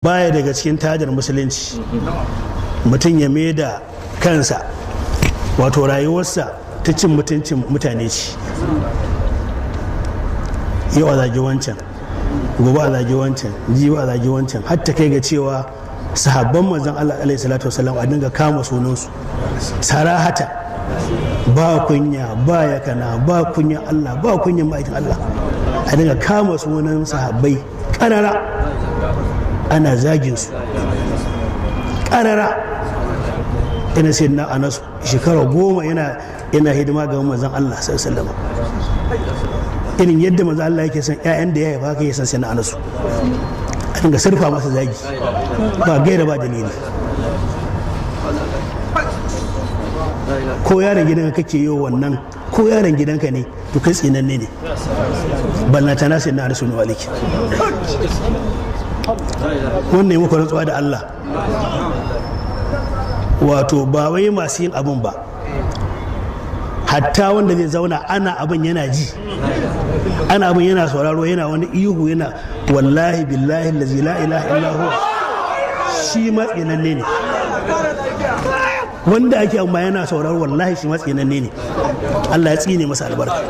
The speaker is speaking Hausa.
Baya daga cikin tajar musulunci mutum ya mai da kansa, wato rayuwarsa ta cin mutuncin mutane ce. Yau a zagi wancan, gobe a zagi wancan, jibi a zagi wancan, har ta kai ga cewa sahabban manzon Allah alaihi salatu wasallam a dinga kama sunansu sarahata, ba kunya ba yakana, ba kunya Allah, ba kunyan ma'aikin Allah. A dinga kama sunan sahabbai karara, ana zagin su karara. Ina sai na Anas, shekara 10 yana hidima ga manzon Allah sallallahu alaihi wasallam. Irin yadda manzon Allah yake son ƴaƴan da ya haifa, haka yake son sai na Anas. A dinga surfa masa zagi ba gaira ba dalili. Ko yaron gidanka kake yi wannan, ko yaron gidanka ne, to kai tsinanne ne. Ballantana sai na Anas bin Malik. Wannan yi muku rantsuwa da Allah, wato ba wai masu yin abin ba, hatta wanda zai zauna ana abin yana ji, ana abin yana sauraro, yana wani ihu yana wallahi billahi lazi la ilaha illa huwa, shi matsinanne ne. Wanda ake amma yana sauraro, wallahi shi matsinanne ne. Allah ya tsine masa albarka.